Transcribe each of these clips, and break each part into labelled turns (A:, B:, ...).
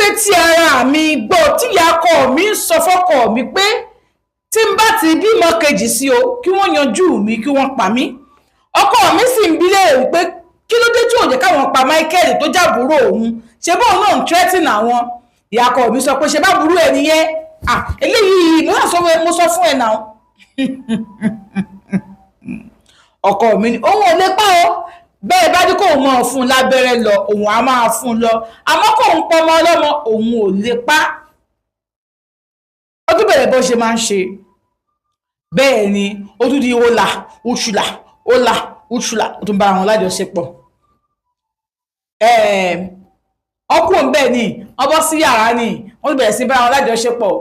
A: Fetí ara mi gbọ́ tíyà ọkọ mi ń sọ fọ́kọ mi pé tí n bá ti bímọ kejì sí o, kí wọ́n yanjú mi, kí wọ́n pa mí. Ọkọ mi sì ń bi léèrè wípé kí ló dé tí ò jẹ́ káwọn pa Michael tó jábúrò òun, ṣe bóun náà ń threaten àwọn. Ìyá ọkọ mi sọ pé ṣe bá burú ẹ nìyẹn. Ah, eléyìí mo náà sọ fún ẹ, mo sọ fún ẹ náà. Ọkọ mi ni òun ò lè pa o, bẹ́ẹ̀ bá ní kóun máa fún un lábẹ́rẹ́ lọ, òun á máa fún un lọ, àmọ́ kóun pọmọ ọlọ́mọ, òun ò lè pa. Ó tún bẹ̀rẹ̀ bó ṣe máa ń ṣe. Bẹ́ẹ̀ ni ó tún di ọ̀la òṣùlà ọ̀la òṣùlà, ó tún bá àwọn lájọṣepọ̀. Ọkùnrin bẹ́ẹ̀ ni wọ́n bọ́ sí yàrá ni wọ́n tún bẹ̀rẹ̀ sí bá àwọn lájọṣepọ̀.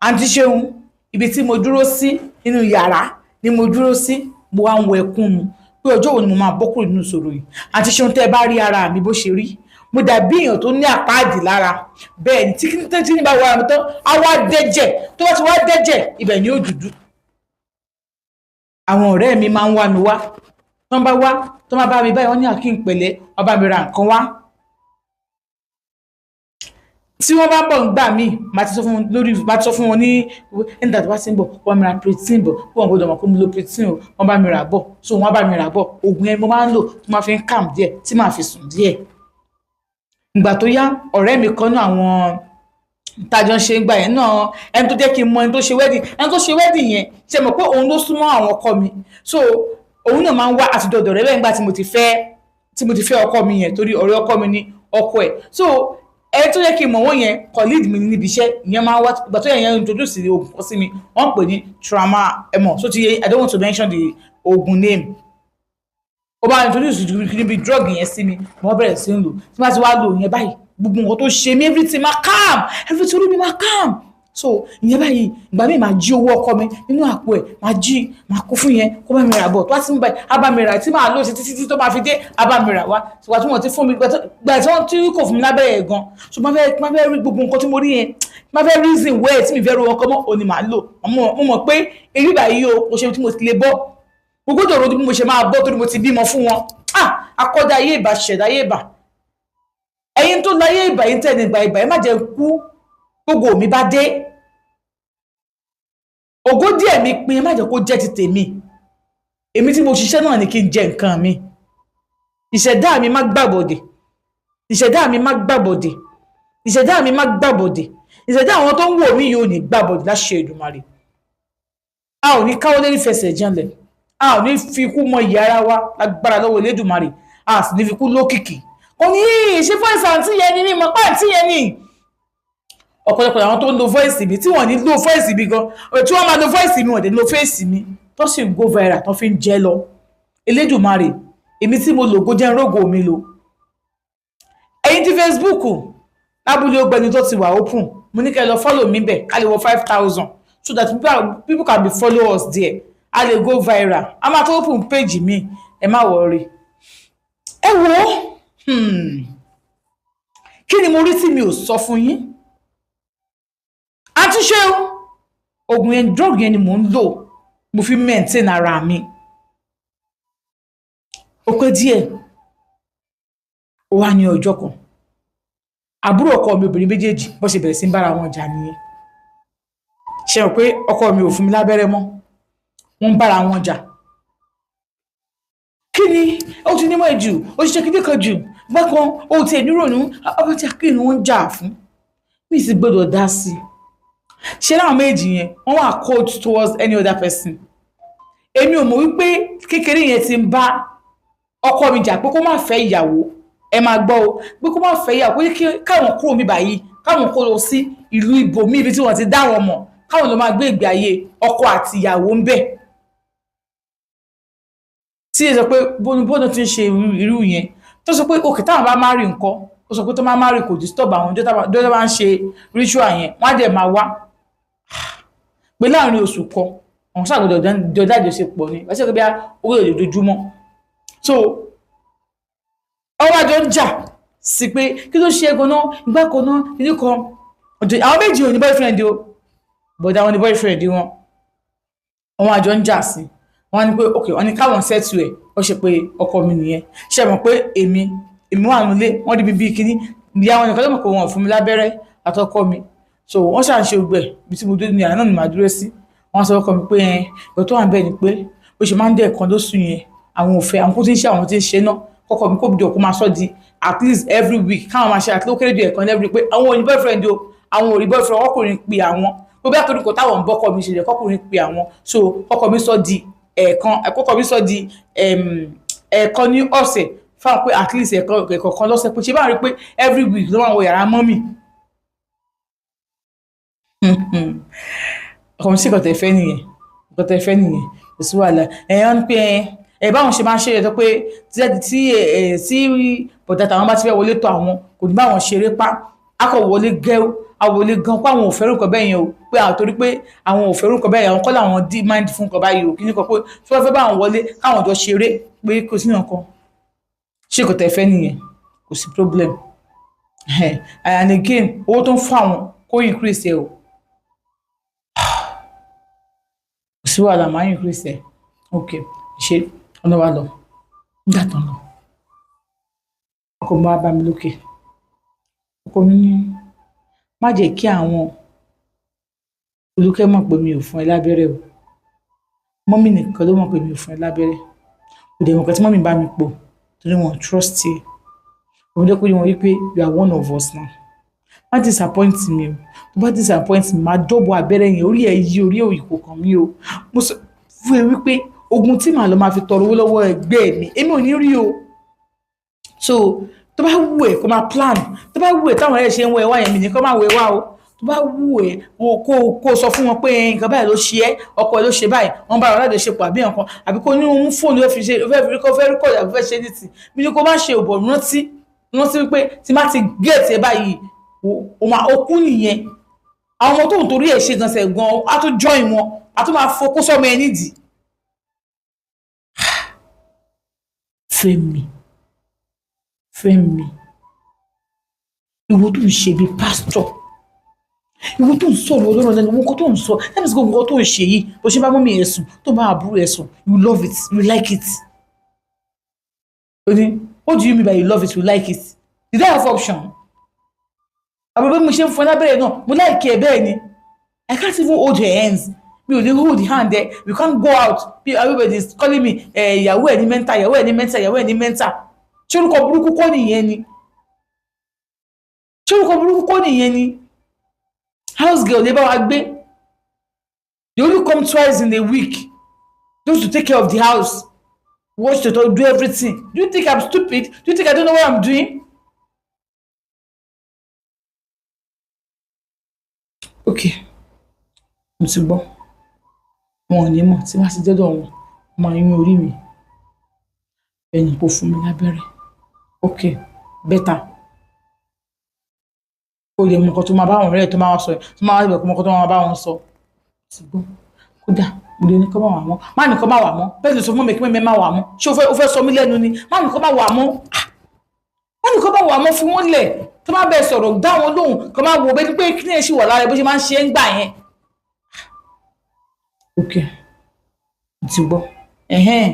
A: Àǹtí Ṣeun, ibi tí mo dúró sí nínú yàrá ni mo dúró sí, mo wá ń wọ ẹkún mu pé ọjọ́ wo ni mo máa bọ́ kúrò nínú ìṣòro yìí. Àǹtí Ṣeun, tẹ́ ẹ bá rí ara mi bó ṣe rí, mo dàbí èèyàn tó ní àpáàdì lára. Bẹ́ẹ̀ ni tí tí ní bá wọ ara mi tán, á wá dẹ́jẹ̀, tó bá ti wá dẹ́jẹ̀, ibẹ̀ ni ó dúdú. Àwọn ọ̀rẹ́ mi máa ń wá mi wá, tán bá wá, tán bá bá mi báyìí, wọ́n ní àkí ń pẹ̀lẹ́, wọ́n bá mi ra nǹkan wá. Tí wọ́n bá ń bọ̀ ń gbà míì, màá ti sọ fún wọn lórí, màá ti sọ fún wọn ní nígbà tó bá ti ń bọ̀, wọ́n mi ra protein bọ̀, wọ́n gbọ́dọ̀ mọ̀ pé mo lo protein o. Wọ́n bá mi rà bọ̀, so wọ́n bá mi rà bọ̀. Oògùn yẹn mo máa ń lò tó máa fi ń calm díẹ̀, tí màá fi sùn díẹ̀. Ìgbà tó yá, ọ̀rẹ́ mi kan náà, àwọn tájọ ń ṣe ń gbà yẹn náà, ẹni tó jẹ́ kí n mọ ẹni tó ṣe wedding, ẹni tó ṣe wedding yẹn, ṣe mọ̀ pé òun ló súnmọ́ àwọn ọkọ mi, so òun náà máa ń wá àtijọ́ ọ̀dọ̀ rẹ̀ bẹ́ẹ̀ nígbà tí mo ti fẹ́ ọkọ mi yẹn, torí ọ̀rẹ́ ọkọ mi ní ọkọ ẹ̀. So ẹni tó jẹ́ kí n mọ̀ wọ́n yẹn, colleague mi níbi iṣẹ́, ìyẹn máa ń wá. Ìgbà tó yẹ yẹn introduce oògùn kan sí mi, wọ́n ń pè ní trauma ẹ̀mọ̀, so ti yẹ. I don't want to mention the oògùn name. Ó bá introduce níbi drug yẹn sí mi, mo bẹ̀rẹ̀ sí ń lò. Tí wọ́n ti wá lò yẹn báyìí, gbogbo nǹkan tó ṣe mí, everything máa calm, everything orí mi máa calm. So ìyẹn báyìí, ìgbà míì máa jí owó ọkọ mi nínú àpò ẹ̀, máa jí, máa kó fún yẹn kó bá mi rà bọ̀. Tó bá ti ń báyìí, á bá mi rà tí máa lò sí títí tí tó máa fi dé, á bá mi rà wá. Ṣùgbọ́n tí wọ́n ti fún mi, gbà tí wọ́n tí kò fún mi lábẹ́rẹ́ yẹn gan, so máa fẹ́ rí gbogbo nǹkan tí mo rí yẹn, máa fẹ́ reason well tí mi fẹ́ ro ọkọ mọ́ òní màá lò. Mo mọ̀ pé eré báyìí o, kò ṣe tí mo ti lè bọ́, mo gbọ́dọ̀ ro bí mo ṣe máa bọ́, torí mo ti bímọ fún wọn. Ah, akọ́dá ayé ìbà, ṣẹ̀dá ayé ìbà, ẹ̀yin tó láyé ìbà, yín tẹ̀ nígbà ìbà, ẹ má jẹ́ kú. Gbogbo mi bá dé ògo díẹ̀ mi pin, ẹ má jẹ́ kó jẹ́ ti tèmi. Èmi tí mo ṣiṣẹ́ náà ni kí n jẹ nǹkan mi. Ìṣẹ̀dá mi má gbàbọ̀dè, ìṣẹ̀dá mi má gbàbọ̀dè, ìṣẹ̀dá mi má gbàbọ̀dè, ìṣẹ̀dá àwọn tó ń wò mí yóò ní gbàbọ̀dè láṣẹ Èdùmàrè. A ò ní káwọ́ lérí fẹsẹ̀ janlẹ̀, a ò ní fi ikú mọ ìyá ara wa lágbára lọ́wọ́ Elédùmarè, a sì ní fi kú lókìkí. Kò ní ṣe voice àǹtí yẹn ni mímọ pa àǹtí yẹn ni. Ọ̀pọ̀lọpọ̀ àwọn tó ń lo voice mi, tí wọ́n ní lo voice mi gan, tí wọ́n máa lo voice mi, wọ́n dé lo face mi, tó sì ń go viral, tó fi ń jẹ́ lọ. Elédùmarè, èmi tí mo lògo, jẹ́ ń rógo mi lò. Ẹ̀yin tí Facebook lábúlé ọgbẹni tó ti wà open, mo ní kẹ́ ẹ lọ follow mi bẹ̀, ká lè wọ 5,000 so that people can be follow us there, a lè go viral. A máa tó open page mi, ẹ má worry. Ẹ wo, kí ni mo rí tí mi ò sọ fún yín? Àǹtí Ṣeun, oògùn yẹn, drug yẹn ni mò ń lò, mo fi maintain ara mi. Ó pẹ́ díẹ̀, ó wá ní ọjọ́ kan, àbúrò ọkọ mi obìnrin méjèèjì, bó ṣe bẹ̀rẹ̀ sí ń bára wọn jà nìyẹn. Ṣe rò pé ọkọ mi ò fún mi lábẹ́rẹ́ mọ́, wọ́n ń bára wọn jà. Kí ni ó ti nímọ̀ jù, ó ti ṣe kíní kan jù bákan, ó ti ẹ̀ nírònú ọba tí akéwì wọn ń jà fún mi, sì gbọ́dọ̀ dá sí i. Ṣé láwọn méjì yẹn, wọ́n wà cold towards any other person. Èmi ò mọ̀ wípé kékeré yẹn ti ń bá ọkọ mi jà pé kó má fẹ́ ìyàwó. Ẹ máa gbọ́ o, pé kó má fẹ́ ìyàwó, pé káwọn kúrò mi báyìí, káwọn kó lọ sí ìlú ibòmíì, ibi tí wọ́n ti dá wọn mọ̀, káwọn lọ máa gbé ìgbé ayé ọkọ àti ìyàwó ń bẹ̀. Tí ẹ sọ pé bónú ti ń ṣe irú yẹn, tó sọ pé òkè táwọn bá má rí nǹkan, ó sọ pé tó má má rí kò disturb àwọn ọjọ́ tó bá ń ṣe ritual yẹn, wọ́n á dẹ̀ máa wá pé láàrin oṣù kan, àwọn ṣàgbọ́dọ̀ jọ lájọṣepọ̀ ni wọ́n ṣe pé bí owó ojoojúmọ́. So ọwọ́ àjọ ń jà sí pé kí ló ṣe é gan-an, ìgbà kan náà ìdí kan, àwọn méjì ò ní boyfriend o, bọ̀dá wọn ní boyfriend wọn. Àwọn àjọ ń jà sí, wọ́n ní pé ok, wọ́n ní káwọn settle ẹ̀. Ó ṣe pé ọkọ mi nìyẹn. Ṣe mọ̀ pé èmi wà nílé, wọ́n rí mi bíi kíní. Ìyá wọn nìkan ló mọ̀ pé wọn ò fún mi lábẹ́rẹ́ àtọkọ mi. So wọ́n ṣà ń ṣe gbẹ ibi tí mo dé ní àná náà ni màá dúró sí. Wọ́n sọ ọkọ mi pé ẹ ìgbà tó wà ń bẹ̀ ni pé bó ṣe máa ń dẹ̀ kan lóṣù yẹn, àwọn ò fẹ́, àwọn kó tí ń ṣe, àwọn tí ń ṣe náà, kọ́kọ́ mi kó jọ kó máa sọ di at least every week, káwọn máa ṣe at least ó kéré ju ẹ̀kan every, pé àwọn ò ní boyfriend o, àwọn ò rí boyfriend, ọkùnrin pe àwọn pé bí àtòrí kò táwọn ń bọ́kọ mi ṣe lè kọ́kùnrin pe àwọn. So kọ́kọ́ mi sọ di ẹ̀ẹ̀kan, kọ́kọ́ mi sọ di ẹ̀ẹ̀kan ní ọ̀sẹ̀ fáwọn, pé at least ẹ̀ẹ̀kan kan lọ́sẹ̀, pé ṣé báwọn rí pé every week ló máa ń wọ yàrá mummy. Ọkọ mi sí nǹkan tẹ̀ fẹ́ nìyẹn, nǹkan tẹ̀ fẹ́ nìyẹn, kò sí wàhálà. Ẹ̀ wọ́n ní pé ẹ báwọn ṣe máa ń ṣe é tó pé tí ẹ tí bọ̀dá tàwọn bá ti fẹ́ wọlé tọ̀ àwọn, kò ní báwọn ṣeré pa, akọ̀ wọlé gẹ́rú àwọlé gan, pé àwọn ò fẹ́ràn nǹkan bẹ́ẹ̀ yẹn o, pé àwọn torí pé àwọn ò fẹ́ràn nǹkan bẹ́ẹ̀ yẹn, àwọn kọ́ làwọn dí mind fún nǹkan báyìí o. Kí ni kan pé tí wọ́n fẹ́ bá àwọn wọlé káwọn jọ ṣeré, pé kò sí nǹkan ṣé kò tẹ̀ fẹ́ nìyẹn, kò sí problem. And again, owó tó ń fún àwọn kó increase ẹ o. Kò sí wàhálà, máa increase ẹ. Ok, ṣe ọ̀nà wa lọ. Nígbà tó ń lọ, ọkọ mi wá bá mi lókè. Ọkọ mi ní má jẹ́ kí àwọn Olùkẹ́ mọ̀ pé mi ò fún ẹ lábẹ́rẹ́ o. Mummy nìkan ló mọ̀ pé mi ò fún ẹ lábẹ́rẹ́. Kò dẹ̀ mọ̀ nǹkan tí mummy bá mi pò torí wọn trust ẹ. Òun jẹ́ kó yé wọn wípé you are one of us now. Má disappoint mi o. Tó bá disappoint mi, máa dọ́bọ̀ abẹ́rẹ́ yẹn, orí ẹ̀ yí, orí ẹ̀ kò kàn mí o. Mo sọ fún ẹ wípé ogun tí màá lọ máa fi tọrọ owó lọ́wọ́ ẹgbẹ́ mi, èmi ò ní rí o. So tó bá wù ẹ́ kó máa plan, tó bá wù ẹ́ táwọn ọ̀rẹ́ ṣe ń wọ ẹ wá yẹn, mi ní kó máa wọ ẹ wá o. Tó bá wù ẹ́ kó sọ fún wọn pé nǹkan báyìí ló ṣe ẹ́, ọkọ ẹ ló ṣe báyìí, wọ́n bá wọn lájọṣepọ̀ àbí nǹkan, àbí kó ní òun fóònù ẹ fi ṣe fẹ́ fi kó fẹ́ record àbí fẹ́ ṣe ní tì mí ní kó má ṣe òbọ̀. Rántí, rántí wípé tí má ti get ẹ báyìí, o máa o kú nìyẹn. Àwọn ọmọ tó ń torí ẹ̀ ṣe gan sẹ̀ gan á tún join wọn, á tún máa fokó sọ́mọ ẹ nídìí. Fẹ́mi, Fẹ́mi, ìwọ tó ń ṣe bíi pásítọ̀, ìwọ tó ń sọ̀rọ̀ ọlọ́run lẹ́nu, nǹkan tó ń sọ lẹ́nu sí gbogbo nǹkan tó ń ṣe yìí, bó ṣe bá mummy ẹ̀ sùn, tó bá àbúrò ẹ̀ sùn, you love it, you like it. Ó ní, what do you mean by you love it, you like it? Did I have option? Àbúrò, bí mo ṣe ń fún ẹ lábẹ́rẹ́ náà, mo like ẹ bẹ́ẹ̀ ni. I can't even hold your hands. Mi ò lè hold hand ẹ. We can't go out. Everybody is calling me ìyàwó ẹ ní mental, ìyàwó ẹ ní mental, ìyàwó ẹ ní mental. Ṣé orúkọ burúkú kọ́ nìyẹn ni? Ṣé orúkọ burúkú kọ́ nìyẹn ni? House girl lè bá wa gbé. They only come twice in a week just to take care of the house, watch the do everything. Do you think I'm stupid? Do you think I don't know what I'm doing? Okay, mo ti gbọ́. Wọn ò ní mọ̀. Tí wọ́n ti dọ́dọ̀ wọn, máa yún orí mi ẹni kò fún mi lábẹ́rẹ́. Okay, better kó lè mọ nǹkan tó máa bá àwọn ọ̀rẹ́ ẹ̀ tó máa wá sọ, tó máa wá ibẹ̀, kó mọ nǹkan tó máa bá wọn sọ. Ti gbọ́. Kódà mo lè ní kó má wà mọ́. Má ní kó má wà mọ́. Bẹ́ẹ̀ ló sọ fún mi kí mẹ́mẹ́ má wà mọ́. Ṣé o fẹ́ sọ mí lẹ́nu ni? Má ní kó má wà mọ́. Má ní kó má wà mọ́. Fi wọ́n lẹ̀. Tó má bẹ́ẹ̀ sọ̀rọ̀, dá wọn lóhùn, kó má wo bẹ́ẹ̀ pé kí ni ẹ ṣì wà lára ẹ bó ṣe máa ń ṣe é ń gbà yẹn. Ok, mo ti gbọ́. Ẹ̀hẹ́n,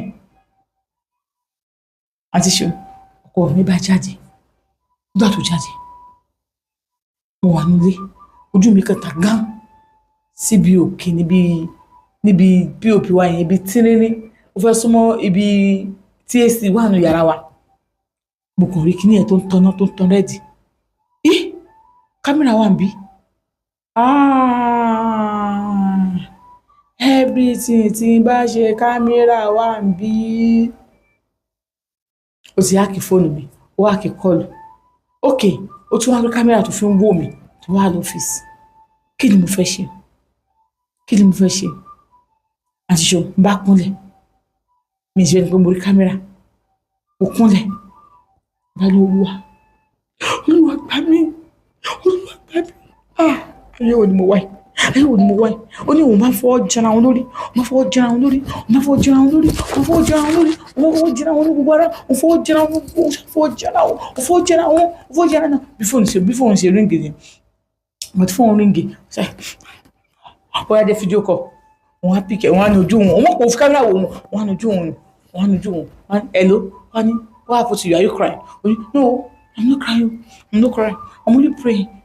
A: àti ṣe ọkọ mi bá jáde. Nígbà tó jáde, mo wà nílé, ojú mi kẹta gán síbi òkè níbi POP wa yẹn, ibi tínrín ó fẹ́ súnmọ́ ibi tí AC wà nù yàrá wa. Mo kàn rí kíní ẹ̀ tó ń tanná, tó ń tan red. Ih, kámẹ́rà wà níbí. Ah, everything tí n bá ṣe, kámẹ́rà wà níbí. Ó ti hack fóònù mi, ó hack call. Ok, ó tún wá rí kámẹ́rà tó fi ń wò mí tó wà lọ́fíìsì. Kí ni mo fẹ́ ṣe? Kí ni mo fẹ́ ṣe? Àti ṣe n bá kúnlẹ̀, mi ṣe ni pé mo rí kámẹ́rà. Mo kúnlẹ̀, bá ní, "Olúwa, Olúwa, gbà mí, Olúwa, gbà mí. Ah, ayé wo ni mo wáyé? Ayé wo ni mo wáyé?" Ó ní òun máa fọwọ́ jẹra wọn lórí, òun máa fọwọ́ jẹra wọn lórí, òun máa fọwọ́ jẹra wọn lórí, òun fọwọ́ jẹra wọn lórí, òun fọwọ́ jẹra wọn ní gbogbo ara, òun fọwọ́ jẹra wọn, òun fọwọ́ jẹra wọn, òun fọwọ́ jẹra wọn, òun fọwọ́ jẹra wọn. Bí fóònù ṣe ring ni, but fóònù ring, ó yá dé video call. Òun á pick ẹ̀, òun á ní ojú òun, òun kò fi kámẹ́rà wò òun, òun á ní ojú òun, òun á ní ojú òun. Òun á ní, "Hello." Òun á ní, "What happened to you? Are you crying?" Ó ní, "No." "I'm not crying, I'm not crying, I'm only praying."